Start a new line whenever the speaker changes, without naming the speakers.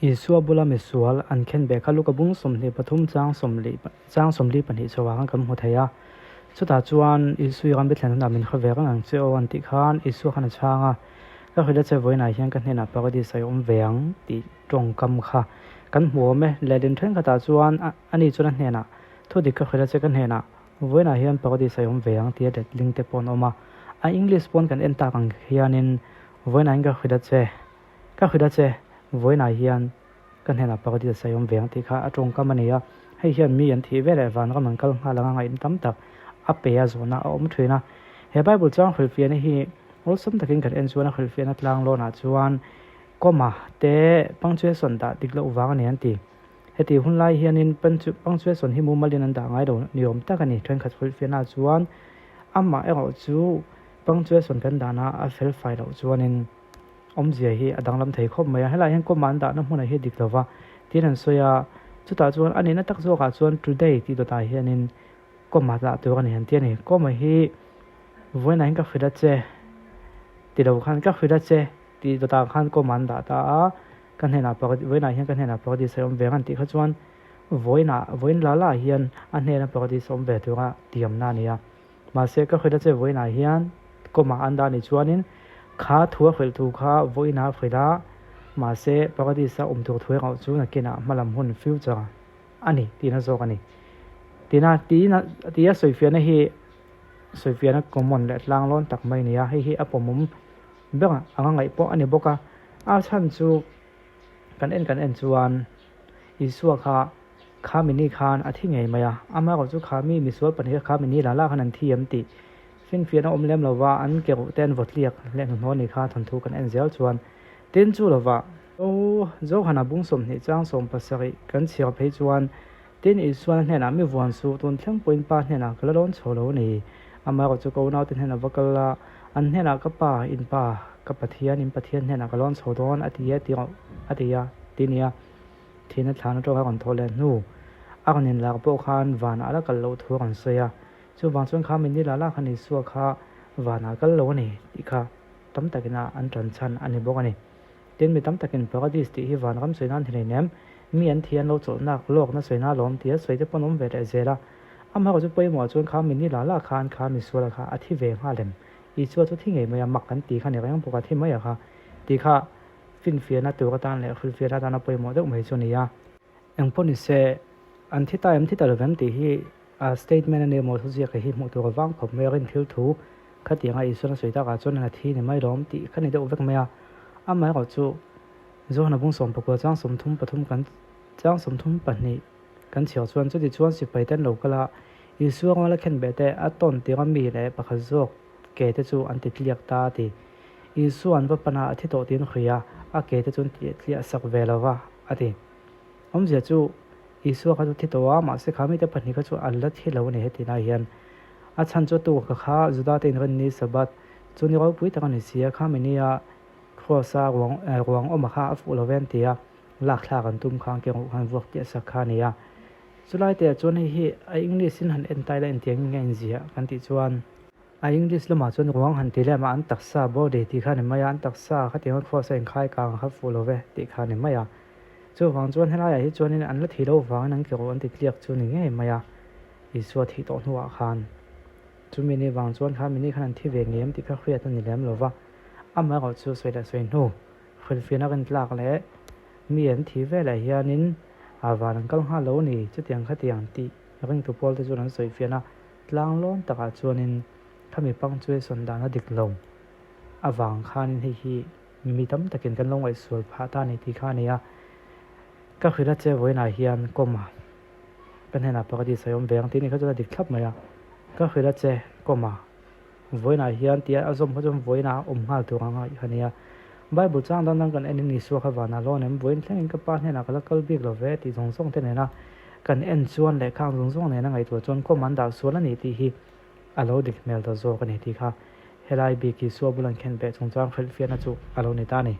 Isua bula misual an khenbeh kha Luka bung 23 chang 40 chang 42 chhoah khan kan hmu thei a. Chutah chuan Isui ram bithlen hunah min hre ve reng ang che aw an tih khan Isua khan a chhang a, Ka hrilh a che vawiinah hian ka hnenah Paradis a awm ve ang tih tawngkam kha kan hmu awm e. Lehlin thenkhatah chuan ani chuan a hnenah thu dik ka hrilh a che ka hnenah vawiinah hian Paradis a awm ve ang tia letling te pawh an awm a. A English pawn kan en tak ang hianin vawiinah hian ka hrilh a che Ka hrilh a che, vawiinah hian ka hnenah Paradis a awm ve ang tih kha a tawngkam a ni a, hei hian mi an thih veleh vanram an kal nghal anga ngaihna tam tak a pe a zawhna a awm thin a. He Bible chuan hrilhfiahna hi awlsam takin kan en chuan a hrilhfiahna tlang lawnah chuan comma te punctuation dah dik loh vang a ni an ti. Heti hun lai hianin punctuation hi mumalin an dah ngai lo ni awm tak a ni. Thenkhat hrilhfiahnaah chuan amah erawh chu punctuation kan dahna a felfai loh chuanin, Awmzia hi a danglam thei khawp mai a, helaiah hian kawma an dahna hmunah hi a dik lova tiin an sawi a, chutah chuan a nihna tak zawkah chuan today tih dawtah hianin kawma dah tur a ni han ti a ni. Kawma hi vawiinah hian ka hrilh a che ti lo khan ka hrilh a che tih dawtah khan kawma an dah ta a, ka hnenah vawiinah hian ka hnenah paradise a awm ve ang an tih kha chuan vawiinah vawiin la la hian a hnena paradise a awm ve tura tiamna a ni a. Mahse, ka hrilh a che vawiinah hian kawmah an dah ni chuanin kha thu a hrilh thu kha vawiinah a hrilh a, mahse Paradis-a awm tur thu erawh chu nakinah hmalam hun, future, a ni tihna zawk a ni. Tina tiin tia sawifiahna hi sawifiahna common leh tlanglawn tak mai a ni a, hei hi a pawmawm ber anga ngaih pawh a ni bawk a. A chhan chu kan en kan en chuan Isua kha Kha mini khan a thi ngei mai a, amaherawh chu kha mi misual pahnih kha kha mini la la khan an thi em tih finfiahna awm lem lova an ke ruh te an vaw tliak leh hnuhnawh a ni kha thawnthu kan en zel chuan tin chu lova Aw Johana bung 20 chang 17 kan chhiar phei chuan tin Isuan a hnenah mi vuan suh tun thleng pawhin pa hnenah ka la lawn chho lo a ni amaherawh chu ka unaute hnenah va kal la an hnenah ka pa in pa ka Pathian in Pathian hnenah ka lawn chho dawn a ti a ti a ti a ti nia. Thihna thlan atanga rawn thawh leh hnu a rawn inlak pawh khan vanah a la kal loh thu a rawn sawi a, chuvang chuan kha minni lah lah khan Isua kha vanah a kal lo a ni tih kha tam takin a an tan chhan a ni bawk a ni. Tin, mi tam takin Paradis tih hi vanram sawi nan hi nei nem, mi an thi an lo chawlhnak lawkna sawi na lawm tia sawi te pawh an awm ve leh zel a, amaherawh chu pawimawh chuan kha minni lah lah khan kha misuala kha a thi ve nghal em? Isua chu thi ngei mai a, mak kan ti kha ni reng bawk a, thi mai a kha tih kha Finfiahna tur atan leh hrilhfiahna atana pawimawh deuh mai chu a ni a. Engpawh ni se, an thi ta em thi ta lo vem tih hi a statement a ni emaw thuziak hi hmuh tur a vang khawp mai a, rin thil thu khatianga Isuan a sawi takah chuan a thi ni mai lawm tih kha ni deuh vek mai a. Amaherawh chu Johana bung 19 chang 33 kan chang 32 kan chhiar chuan chuti chuan sipai te an lo kal a, Isua ruala khenbeh te a tawn tir a mi leh pakhat zawk ke te chu an ti tliak ta a ti. Isua an va pan a, a thi tawh tiin hria a, a ke te chu an ti tliah sak ve lo va, a ti. Awmzia chu Isua kha chu thi tawh a, mahse kha mite pahnih kha chu an la thi lo a ni heti lai hian. A chhan chu tu ka kha Juda te inrinni Sabbath chu ni ropui tak a ni si a, kha mi nia Kross a ruang ruang awm a kha a fuh lo ve an ti a, lak thlak an tum kha an ke ruh khan vuak tliah sak kha a ni a. Chulai te ah chuan hei hi a English in han en ta ila engtiang in nge a inziah kan tih chuan, A English lamah chuan ruang han ti lem a, an taksa, body, tih kha a ni mai a, an taksa khatianga cross a inkhai kang kha fuh lo ve tih kha a ni mai a. Chuvang chuan helaiah hi chuanin an la thih loh vangin an keruh an ti tliak chu ni ngei mai a, Isua thih tawh hnuah khan. Chumi ni vang chuan kha mini khan an thi ve ngei em tih kha hriat a ni lem lo va, amaherawh chu sawi leh sawi hnu, hrilhfiahna rintlak leh mi an thih veleh hianin a van an kal nghal lo a ni, chutiang khatiang tih ringtu pawl te chuan an sawifiahna Tlang lawn takah chuanin khami punctuation dan a dik lo avang khanin hei hi mi tam takin kan lo ngaihsual phah ta a ni tih kha a ni a. Ka hrilh a che vawiinah hian comma ka hnenah paradis a awm ve ang tih ni kha chuan a dik thlap mai a. Ka hrilh a che comma vawiinah hian tia a zawm kha chuan vawiinah a awm nghal tur ang a kha nia. Bible chang dang dang kan en in Isua kha vanah lawn em vawiin thlengin ka pa hnenah ka la kal bik lo ve tih zawng zawng te nena Kan en chuan leh khang zawng zawng nena ngaihtuah chuan kawm an dah sual a ni tih hi a lo dik hmel ta zawk a ni tih kha helai bik Isua bul an khen beh chungchang hrilhfiahna chu a lo ni ta a ni.